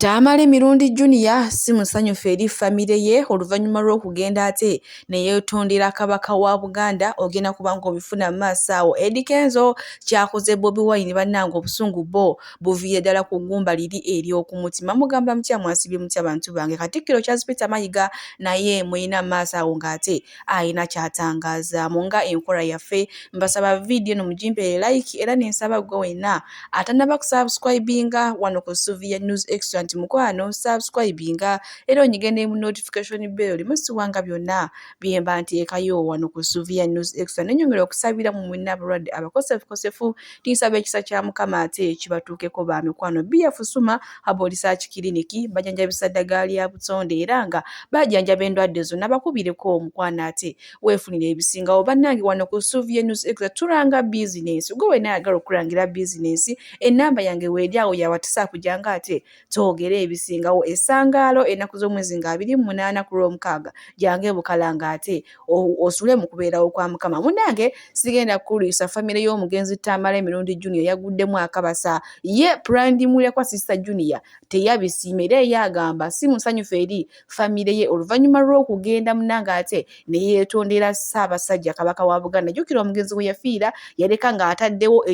Tamale Mirundi Junior si musanyufu eri famire ye oluvannyuma lw'okugenda ate ne yeetondera Kabaka wa Buganda. Ogenda kuba ng'obifuna mu maaso awo. Eddy Kenzo ky'akoze Bobi Wine bannange obusungu bbo buviire ddala ku ggumba liri ery'oku mutima. Mugamba mutya, mwasibye mutya bantu bange? Katikkiro Charles Peter Mayiga naye mulina mu maaso awo ng'ate alina ky'atangaazaamu nga enkola yaffe. Mbasaba vidiyo eno mugimpeere like era ne nsaba ggwe wenna atanaba kusubscribinga wano ku Suvia News Extra nti mukwano subscribinga era onyige ne mu notification bell limusiwanga byonna byemba nteekayo wano ku Suvia News Extra. Nenyongera okusabira mu mwenna abalwadde abakosefukosefu, tinsaba ekisa kya Mukama ate kibatuukeko ba mikwano. BF Suma Herbal Research Clinic bajanjabisa ddagala lya butonde era nga bajanjaba endwadde zonna, bakubireko omukwano ate weefunire ebisingawo. Bannange, wano ku Suvia News Extra tulanga bizinensi. Gwe wenna ayagala okulangira bizinensi, ennamba yange weeri awo ya WhatsApp, janga ate twogere ebisingawo. Essangaalo ennaku z'omwezi nga 28 ku Lwomukaaga, jangu ebukalanga ate osule mu kubeerawo kwa Mukama. Munnange, sigenda kukulwisa, famire y'omugenzi Tamale Mirundi Junior yaguddemu akabasa. Ye Brand Mulekwa Sister Junior teyabisiima era ye agamba si musanyufu eri famire ye oluvannyuma lw'okugenda munnange ate ne yeetondera Ssaabasajja Kabaka wa Buganda. Jjukira omugenzi we yafiira yaleka ng'ataddewo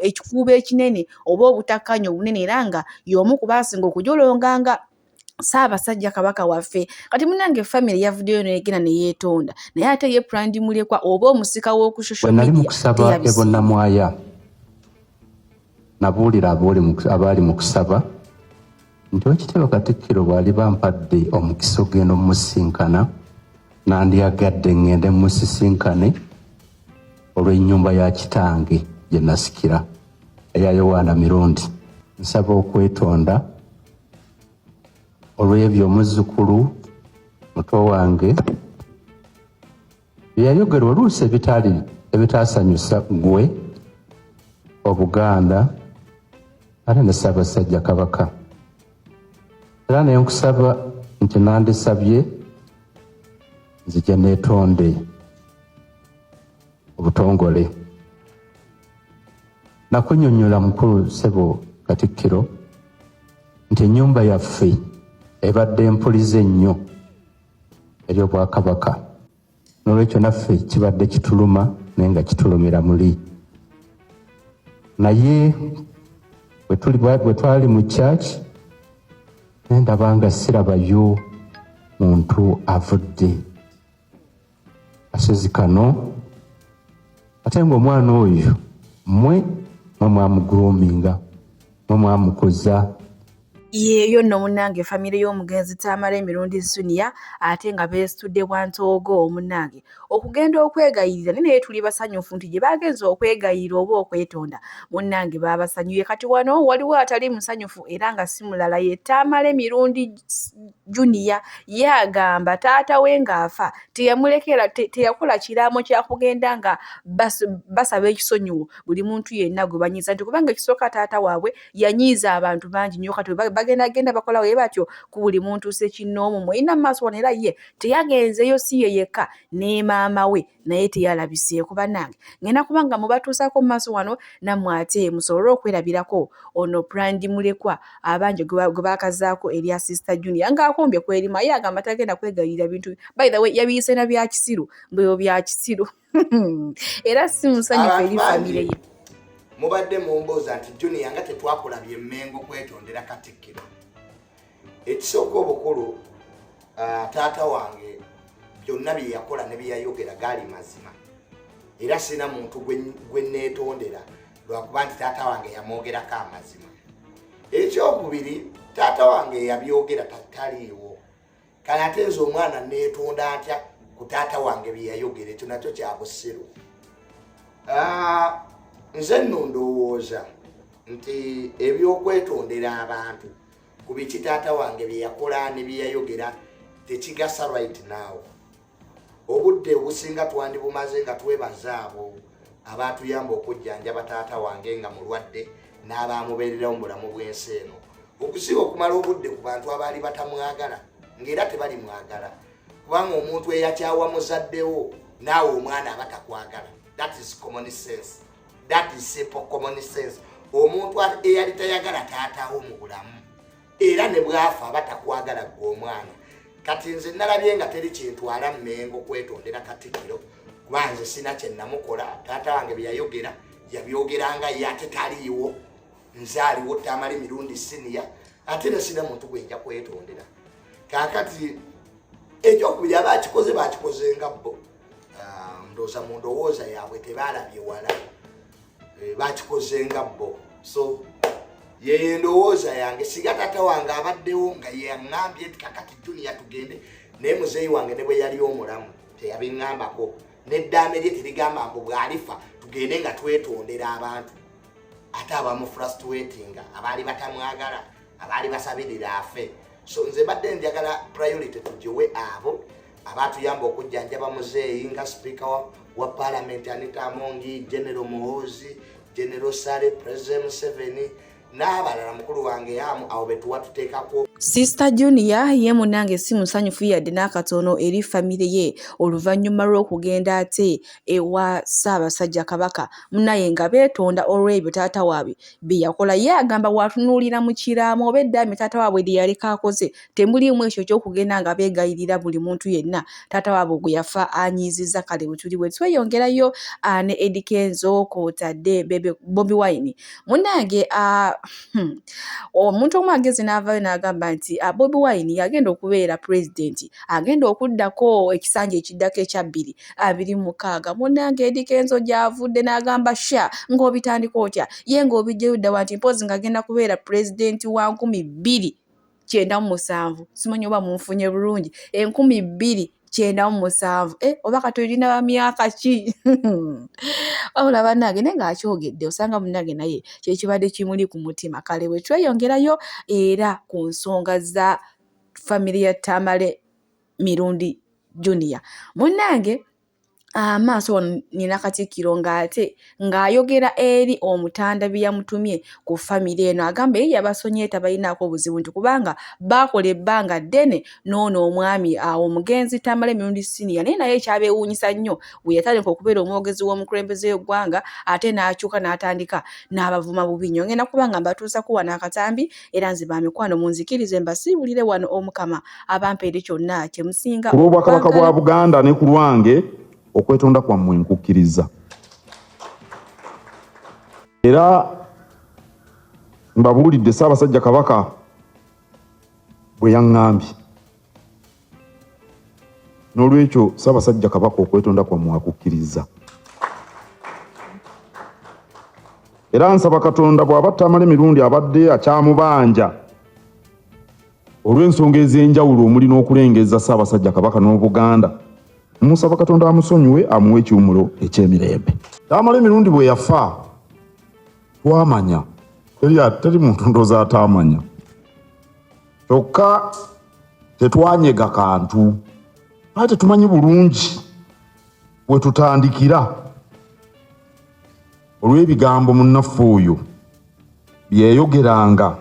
ekikuubo ekinene oba obutakkaanya obunene era nga y'omu ku baasinga okujolonganga Ssaabasajja Kabaka waffe. Kati munnange, famire yavuddeyo n'egenda ne yeetonda, naye ate ye Brand Mulekwa oba omusika w'oku social Bwe nali mu media kusaba e teyabisiimye. Bunnamwaya, nabuulira abaali mu kusaba nti Oweekitiibwa Katikkiro bw'aliba mpadde omukisa ogenda omusisinkana, nandyagadde ŋŋende musisinkane olw'ennyumba ya kitange gye nasikira eya Yowaana Mirundi. Nsaba okwetonda olw'ebyo omuzzukulu muto wange bye yayogera oluusi ebitaali ebitaasanyusa ggwe, Obuganda ate ne Ssaabasajja Kabaka, era ne nkusaba nti nandisabye nzije neetonde obutongole. Nakunnyonnyola, mukulu ssebo Katikkiro, nti ennyumba yaffe ebadde mpulize nnyo eri Obwakabaka, n'olwekyo naffe kibadde kituluma naye nga kitulumira muli. Naye bwe twali mu church naye ndaba nga sirabayo muntu avudde kasozi kano, ate ng'omwana oyo mmwe mwamugroominga, mwe mwamukuza. Yeeyo nno munnange famire y'omugenzi Tamale Mirundi Junior ate nga beesitudde bwantoogo munnange okugenda okwegayirira, naye tuli basanyufu nti gye baagenze okwegayirira oba okwetonda, munnange baabasanyuye. Kati wano waliwo atali musanyufu era nga si mulala ye Tamale Mirundi Junior. Ye agamba taata we ng'afa teyamulekera, teyakola kiraamo kya kugenda nga basaba ekisonyiwo buli muntu yenna gwe banyiiza, nti kubanga ekisooka taata waabwe yanyiiza abantu bangi nnyo, kati bagenda genda bakola bwe batyo ku buli muntu ssekinnoomu. Mulina mu maaso wano era ye teyagenzeeyo, si ye yekka, ne maama we naye teyalabiseeko. Bannange, ngenda kuba nga mubatuusaako mu maaso wano nammwe ate musobole okwerabirako ono Brand Mulekwa abangi gwe baakazaako erya Sister Junior ng'akombye kwerima. Ye agamba tagenda kwegayirira bintu, by the way yabiyise na bya kisiru, mbwe bya kisiru, era si musanyufu eri famire ye. Mubadde mumbuuza nti Junior, nga tetwakulabye Emmengo kwetondera Katikkiro. Ekisooka obukulu, taata wange byonna bye yakola ne bye yayogera gaali mazima, era sirina muntu gwe neetondera lwakuba nti taata wange yamwogerako amazima. Ekyokubiri, taata wange yabyogera taliiwo, kale ate nze omwana neetonda ntya ku taata wange bye yayogera? Ekyo nakyo kya busiru. Nze nno ndowooza nti ebyokwetondera abantu ku biki taata wange bye yakola ne bye yayogera tekigasa right now. Obudde obusinga twandibumaze nga twebaza abo abatuyamba okujjanjaba taata wange nga mulwadde n'abamubeererawo mu bulamu bw'ensi eno, okusinga okumala obudde ku bantu abaali batamwagala ng'era tebali mwagala, kubanga omuntu eyakyawa muzaddewo naawe omwana aba takwagala. That is common sense, that is simple common sense. Omuntu eyali tayagala taatawo mu bulamu. Era ne bwafa aba takwagala ggwe omwana. Kati nze nalabye nga teri kintwala Mmengo kwetondera Katikkiro, kuba nze sina kye namukola. Taata wange bye yayogera yabyogeranga ye, ate taliiwo, nze aliwo, Tamale Mirundi Senior, ate ne sina muntu gwe nja kwetondera. Kaakati ekyokubiri, abakikoze bakikoze nga bo, ndowooza mu ndowooza yaabwe tebaalabye wala, bakikoze nga bo. So yeyo endowooza yange. Singa taata wange abaddewo nga yeyaŋŋambye nti kakati Junior tugende, naye muzeeyi wange ne bwe yali omulamu teyabiŋŋambako, n'eddaame lye terigamba mbu bw'alifa tugende nga twetondera abantu, ate abamufrustratinga, abaali batamwagala, abaali basabirira afe. So nze mbadde njagala priority tugiwe abo abatuyamba okujjanjaba muzeeyi, nga sipiika wa parliament Anita Among, General Muhoozi, General Saleh, President Museveni n'abalala, mukulu wange yamu awo betuwa tuteekako. Sister Junior ye munnange si musanyufu yadde n'akatono eri famire ye oluvannyuma lw'okugenda ate ewa Ssaabasajja Kabaka, munnaye nga beetonda olw'ebyo taata waabwe bye yakola. Ye agamba bw'atunuulira mu kiraamo oba eddaame taata waabwe lye yaleka akoze, temuliimu ekyo eky'okugenda nga beegayirira buli muntu yenna taata waabwe gwe yafa anyiizizza. Kale bwe tuli bwe tweyongerayo ne Eddy Kenzo kw'otadde Bebe Bobi Wine. Munnange, omuntu omu ageze n'avaayo n'agamba nti Bobi Wine yagenda okubeera pulezidenti agenda okuddako ekisanja ekiddako ekya 2026. Munnange, Eddy Kenzo gy'avudde n'agamba, "Sha, ng'obitandika otya ye ng'obiggyeyo dda?" Nti mpozzi ng'agenda kubeera pulezidenti wa 2097. Simanyi oba munfunye bulungi, 2097. Oba kati olina ba myaka ki? Wabula bannange, naye ng'akyogedde, osanga munnange naye kyekibadde kimuli ku mutima. Kale bwe tweyongerayo era ku nsonga za famire ya Tamale Mirundi Junior, munnange, amaaso wano nina Katikkiro ng'ate ng'ayogera eri Omutanda bye yamutumye ku famire eno. Agamba ye yabasonyiye, tabalinaako obuzibu, nti kubanga baakola ebbanga ddene n'ono omwami awo omugenzi Tamale Mirundi Senior, naye ekyabeewuunyisa nnyo bwe yatandika okubeera omwogezi w'omukulembeze w'eggwanga, ate n'akyuka n'atandika n'abavuma bubi nnyo. Ngenda kuba nga mbatuusako wano akatambi, era nze bamikwano munzikirize mbasiibulire wano. Omukama abampeere kyonna kye musinga Ku lw'Obwakabaka bwa Buganda ne ku lwange, okwetonda kwammwe nkukkiriza, era mbabuulidde Ssaabasajja Kabaka bwe yaŋŋambye. N'olwekyo Ssaabasajja Kabaka okwetonda kwammwe akukkiriza, era nsaba Katonda bw'aba Tamale Mirundi abadde akyamubanja olw'ensonga ez'enjawulo, omuli n'okulengeza Ssaabasajja Kabaka n'Obuganda, musaba Katonda amusonyiwe, amuwe ekiwumulo eky'emirembe. Tamale Emirundi bwe yafa twamanya, teri muntu ndooza ataamanya, kyokka tetwanyega kantu, naye tetumanyi bulungi we tutandikira olw'ebigambo munnaffe oyo byeyayogeranga,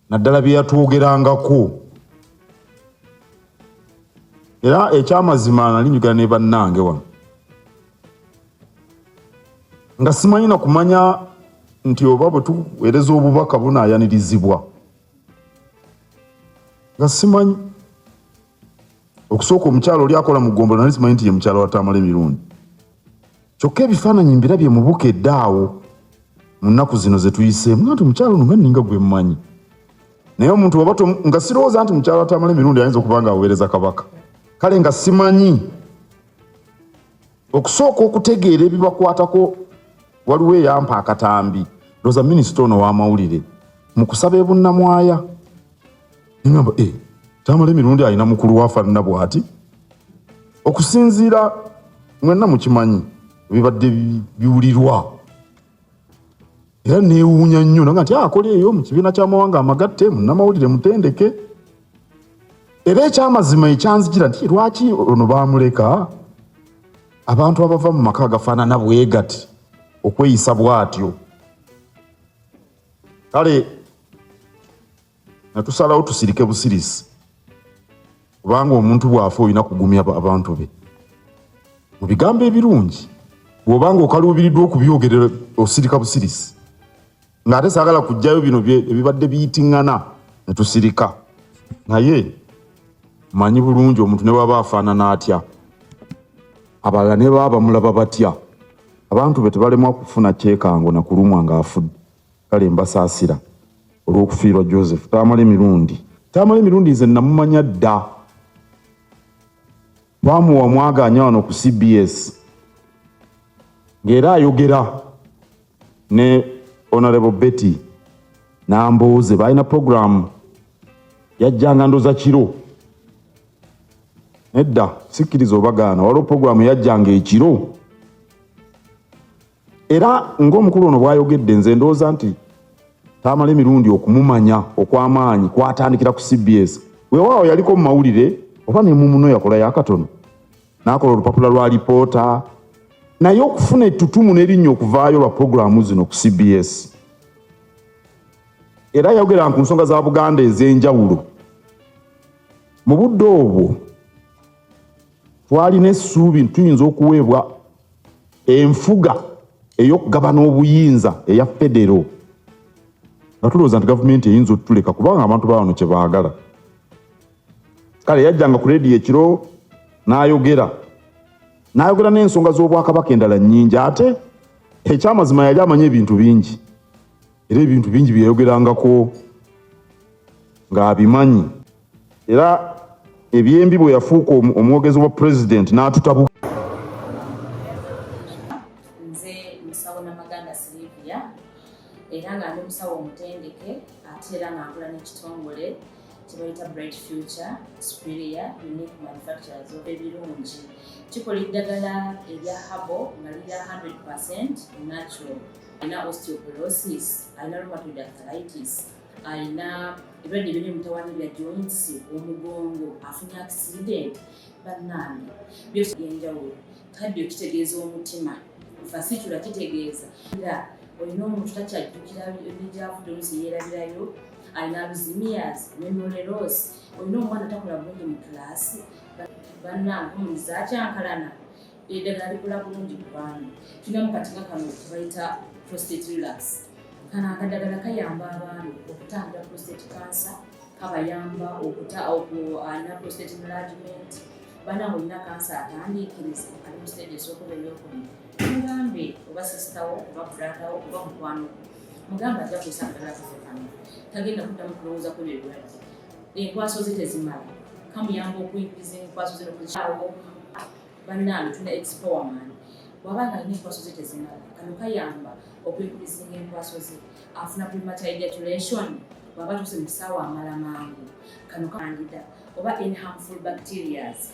naddala bye yatwogerangako. Era ekyamazima nali njogera ne bannange wano nga simanyi na kumanya nti oba bwe tuweereza obubaka bunaayanirizibwa, nga simanyi. Okusooka omukyalo oli akola mu ggombolola nali simanyi nti ye mukyala wa Tamale Emirundi, kyokka ebifaananyi mbirabye mu Bukedde awo mu nnaku zino ze tuyiseemu, nga nti omukyalo ono nga nninga gwe mmanyi, naye omuntu oba nga sirowooza nti mukyala wa Tamale Emirundi ayinza okuba nga aweereza Kabaka. Kale nga simanyi. Okusooka okutegeera ebibakwatako, waliwo eyampa akatambi, ndowooza minisita ono w'amawulire, mu kusaba ebunnamwaya, nengamba, e Tamale Emirundi alina mukulu wafaanana bw'ati. Okusinziira mwenna mukimanyi ebibadde biwulirwa, era neewuunya nnyo naga nti akola eyo mu Kibiina ky'Amawanga Amagatte, munnamawulire mutendeke. Era ekyamazima ekyanzijira nti lwaki ono baamuleka, abantu abava mu maka agafaanana bwe gati okweyisa bw'atyo. Kale netusalawo tusirike busirisi, kubanga omuntu bw'afa olina kugumya abantu be mu bigambo ebirungi. Bw'obanga okaluubiriddwa okubyogerera, osirika busirisi. Ng'ate saagala kujjayo bino ebibadde biyitiŋŋana ne tusirika, naye manyi bulungi omuntu ne bwaba afaanana atya, abalala ne baba bamulaba batya, abantu be tebalemwa kufuna kyekango na kulumwa ng'afudde. Kale mbasaasira olw'okufiirwa Joseph Tamale Mirundi. Tamale Mirundi nze namumanya dda, twamuwa mwaganya wano ku CBS ng'era ayogera ne Honorable Betty Nambooze, balina programu yajjanga ndoza kiro. Nedda, sikkiriza obagaana, waliwo programu yajjanga ekiro. Era ng'omukulu ono bw'ayogedde, nze ndowooza nti Tamale Emirundi okumumanya okw'amaanyi kwatandikira ku CBS. Weewaawo yaliko mu mawulire oba ne mumuno yakolayo akatono, n'akola olupapula lwa lipoota, naye okufuna ettutumu n'erinnya okuvaayo lwa puroguramu zino ku CBS. Era yayogera ku nsonga za Buganda ez'enjawulo. Mu budde obwo twalina essuubi nti tuyinza okuweebwa enfuga ey'okugabana obuyinza eya federo, nga tulowooza nti gavumenti eyinza otuleka kubanga abantu bawano kye baagala. Kale yajjanga ku rediyo ekiro n'ayogera n'ayogera n'ensonga z'obwakabaka endala nnyingi. Ate ekyamazima yali amanyi ebintu bingi, era ebintu bingi bye yayogerangako ng'abimanyi. Era ebyembi bwe yafuuka omwogezi wa pulezidenti n'atutabuka. Nze musawo Namaganda Silivia, era nga ndi musawo omutendeke, ate era nga nkola n'ekitongole kyebayita Bright Future Superior Unique Manufacturers of ebirungi. Kikola eddagala erya herbal nga lirya 100 natural. Alina osteoporosis, alina rheumatoid arthritis, alina ebirwadde ebiri emutawaanya bya joints, omugongo, afunye accident, bannange, byose byenjawulo. Cardio kitegeeza omutima, vascular kitegeeza era olina omuntu takyajjukira negyavudde, oluusi yeerabirayo, alina Alzheimer's, memory loss, olina omwana takola bulungi mu kilaasi, bannange, hormones zakyankalana, eddagala likola bulungi ku baami. Tulinamu kati nga kano kebayita prostate relax. Kano akadagala kayamba abaami okutangira prostate cancer, kabayamba okuta alina prostate enlargement. Bannange, olina kansa atandiikiriza, ali mu stage esooka oba eyokubiri, mugambe oba sister wo oba brother wo oba mukwano gwo, mugambe ajja kukozesa akadagala kaffe kano, tagenda kuddamu kulowooza ku ebyo ebirwadde. Enkwaso ze tezimala, kamuyamba okuyigiriza enkwaso ze nokuzikyawo. Bannange, tulina expowerman, bw'aba nga alina enkwaso ze tezimala, kano kayamba okuyigirizinga enkwaso ze, afuna premature ejaculation, bw'aba tuuse mu ssaawa amala mangu, kano candida oba any harmful bacterias.